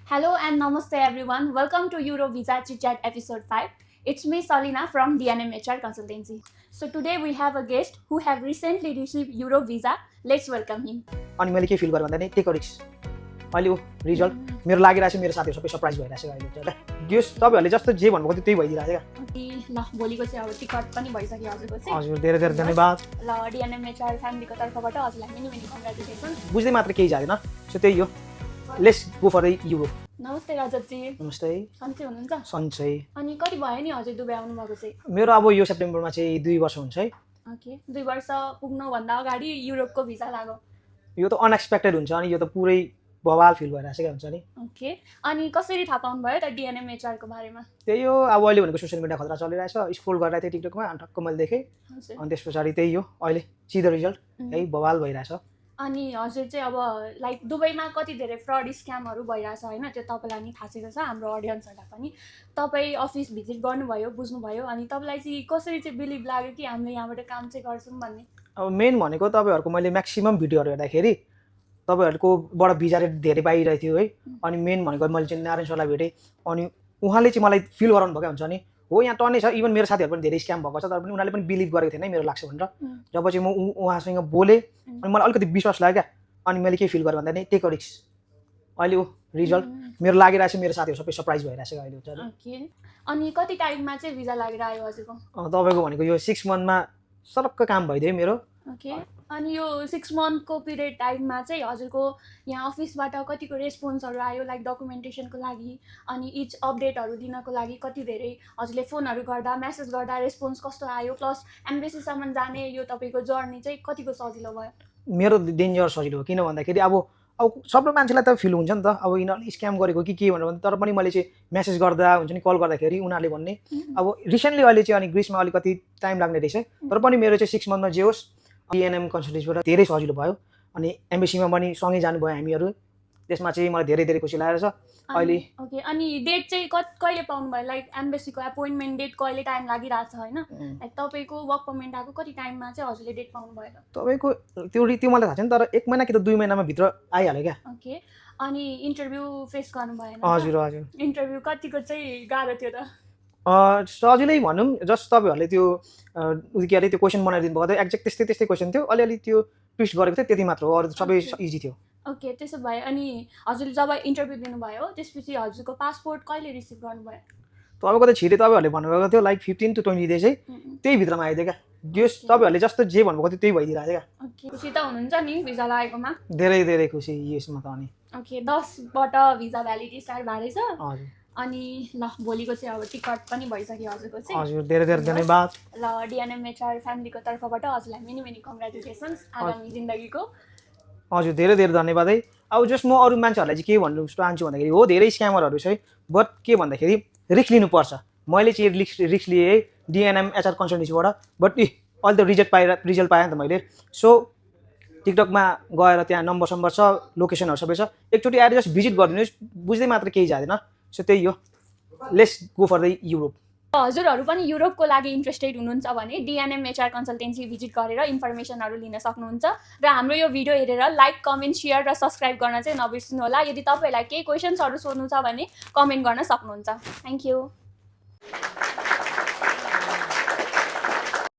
Hello and namaste everyone. Welcome to Eurovisa Chit Chat episode 5. It's me Salina from DNM HR Consultancy. So today we have a guest who have recently received Eurovisa. Let's welcome him. अनि मैले के feel गरेँ भन्दा नि take risk अहिले result मेरो लागिरहेको छ मेरो साथीहरू सबै सरप्राइज भइरहेको छ अहिले चाहिँ यो तपाईँहरूले जस्तो जे भन्नुभएको थियो त्यही भइदिरहेको छ ल भोलिको चाहिँ अब टिकट पनि भइसक्यो हजुरको चाहिँ हजुर धेरै धेरै धन्यवाद ल DNM HR फ्यामिलीको तर्फबाट हजुरलाई मेनी मेनी कङ्ग्रेचुलेसन बुझ्दै मात्र केही जाँदैन सो त्यही हो let's go for the Europe नमस्ते रजतजी नमस्ते सन्चै हुनुहुन्छ सन्चै अनि कति भयो नि हजुर दुबई आउनु भएको चाहिँ मेरो अब यो सेप्टेम्बरमा चाहिँ 2 वर्ष हुन्छ है ओके 2 वर्ष पुग्नुभन्दा अगाडि युरोपको भिसा लाग्यो यो त अनएक्सपेक्टेड हुन्छ अनि यो त पुरै बवाल फिल भइरहेको छ क्या हुन्छ नि ओके अनि कसरी थाहा पाउनु भयो त DNM HR को बारेमा त्यही हो अब अहिले भनेको सोसियल मिडिया खतरा चलिरहेछ स्क्रोल गरिरहेको थिएँ टिकटकमा अनि ठक्क मैले देखेँ हजुर अनि त्यस पछाडि त्यही हो अहिले सिधो रिजल्ट यही बवाल भइरहेछ अनि हजुर चाहिँ अब लाइक दुबईमा कति धेरै फ्रड स्क्यामहरू भइरहेछ होइन त्यो तपाईँलाई नि थाहा छैन हाम्रो अडियन्सहरूलाई पनि तपाईँ अफिस भिजिट गर्नुभयो बुझ्नुभयो अनि तपाईँलाई चाहिँ कसरी चाहिँ बिलिभ लाग्यो कि हामीले यहाँबाट काम चाहिँ गर्छौँ भन्ने अब मेन भनेको तपाईँहरूको मैले म्याक्सिमम् भिडियोहरू हेर्दाखेरि तपाईँहरूकोबाट भिजा रेट धेरै पाइरहेको थियो है अनि मेन भनेको मैले चाहिँ नारायण सरलाई भेटेँ अनि उहाँले चाहिँ मलाई फिल गराउनु भएको हुन्छ नि हो यहाँ टर्नै छ इभन मेरो साथीहरू पनि धेरै स्क्याम भएको छ तर पनि उनीहरूले पनि बिलिभ गरेको थिएन मेरो लाग्छ भनेर जब चाहिँ म उहाँसँग बोलेँ अनि मलाई अलिकति विश्वास लाग्यो क्या अनि मैले के फिल गरेँ भन्दा नि टेक रिस्क अहिले रिजल्ट मेरो लागिरहेको छ मेरो साथीहरू सबै सरप्राइज भइरहेको छ अहिले ओके अनि कति टाइममा चाहिँ भिजा लागेर आयो हजुरको तपाईँको भनेको यो 6 मन्थमा सरक्क काम भइदियो मेरो ओके अनि यो 6 मन्थको पिरियड टाइममा चाहिँ हजुरको यहाँ अफिसबाट कतिको रेस्पोन्सहरू आयो लाइक डकुमेन्टेसनको लागि अनि इच अपडेटहरू दिनको लागि कति धेरै हजुरले फोनहरू गर्दा मेसेज गर्दा रेस्पोन्स कस्तो आयो प्लस एम्बेसीसम्म जाने यो तपाईँको जर्नी चाहिँ कतिको सजिलो भयो मेरो डेन्जर सजिलो हो किन भन्दाखेरि अब सबै मान्छेलाई त फिल हुन्छ नि त अब यिनीहरूले स्क्याम गरेको कि भनेर भन्दा तर पनि मैले चाहिँ मेसेज गर्दा हुन्छ नि कल गर्दाखेरि उनीहरूले भन्ने अब रिसेन्टली अहिले चाहिँ अनि ग्रिसमा अलिकति टाइम लाग्ने रहेछ तर पनि मेरो चाहिँ 6 मन्थमा जे होस् DNM कन्सल्टेन्सीबाट धेरै सजिलो भयो अनि एम्बेसीमा पनि सँगै जानुभयो हामीहरू त्यसमा चाहिँ मलाई धेरै धेरै खुसी लागेको छ अहिले ओके अनि डेट चाहिँ कहिले पाउनु भयो लाइक एम्बेसीको एपोइन्टमेन्ट डेट कहिले टाइम लागिरहेछ होइन लाइक तपाईँको वर्क पर्मिट आएको कति टाइममा चाहिँ हजुरले डेट पाउनु भयो तपाईँको त्यो मलाई थाहा छैन तर 1 महिना कि त 2 महिनामा भित्र आइहाल्यो क्या ओके अनि इन्टरभ्यू फेस गर्नु भएन हजुर हजुर इन्टरभ्यू कतिको चाहिँ गाह्रो थियो त सजिलै भनौँ जस्ट तपाईँहरूले त्यो के अरे त्यो क्वेसन बनाइदिनु भएको थियो एक्ज्याक्ट त्यस्तै क्वेसन थियो अलिअलि त्यो ट्विस्ट गरेको थियो त्यति मात्र हो अरू सबै इजी थियो ओके त्यसो भए अनि हजुरले जब इन्टरभ्यू दिनुभयो त्यसपछि हजुरको पासपोर्ट कहिले रिसिभ गर्नुभयो तपाईँको त छिटै तपाईँहरूले भन्नुभएको थियो लाइक 15 to 20 डेज चाहिँ त्यही भित्रमा आइदियो क्या जो तपाईँहरूले जस्तो जे भन्नुभएको थियो त्यही भइदिरहेको थियो क्या ओके खुसी त हुनुहुन्छ नि भिजा लागेकोमा धेरै धेरै खुसी यसमा त अनि ओके 10बाट भिजा भ्यालिडिटी स्टार्ट भएछ हजुर अनि ल भोलिको चाहिँ अब टिकट पनि भइसक्यो हजुरको चाहिँ हजुर धेरै धेरै धन्यवाद ल DNM HR फ्यामिलीको तर्फबाट हजुरलाई मेनी मेनी कङ्ग्रेचुलेसन्स आगामी जिन्दगीको हजुर धेरै धेरै धन्यवाद है अब जस्ट म अरू मान्छेहरूलाई चाहिँ के भन्नु चाहन्छु भन्दाखेरि हो धेरै स्क्यामरहरू छ बट के भन्दाखेरि रिस्क लिनुपर्छ मैले चाहिँ रिस्क लिएँ है DNM HR कन्सल्टेन्सीबाट बट अहिले त रिजल्ट पाएँ नि त मैले सो टिकटकमा गएर त्यहाँ नम्बर छ लोकेसनहरू सबै छ एकचोटि आएर जस्ट भिजिट गरिदिनुहोस् बुझ्दै मात्र केही जाँदैन सो त्यही हो let's go for the Europe हजुरहरू पनि युरोपको लागि इन्ट्रेस्टेड हुनुहुन्छ भने DNM HR कन्सल्टेन्सी भिजिट गरेर इन्फर्मेसनहरू लिन सक्नुहुन्छ र हाम्रो यो भिडियो हेरेर लाइक कमेन्ट सेयर र सब्सक्राइब गर्न चाहिँ नबिर्सिनु होला यदि तपाईँहरूलाई केही क्वेसन्सहरू सोध्नु छ भने कमेन्ट गर्न सक्नुहुन्छ थ्याङ्क यू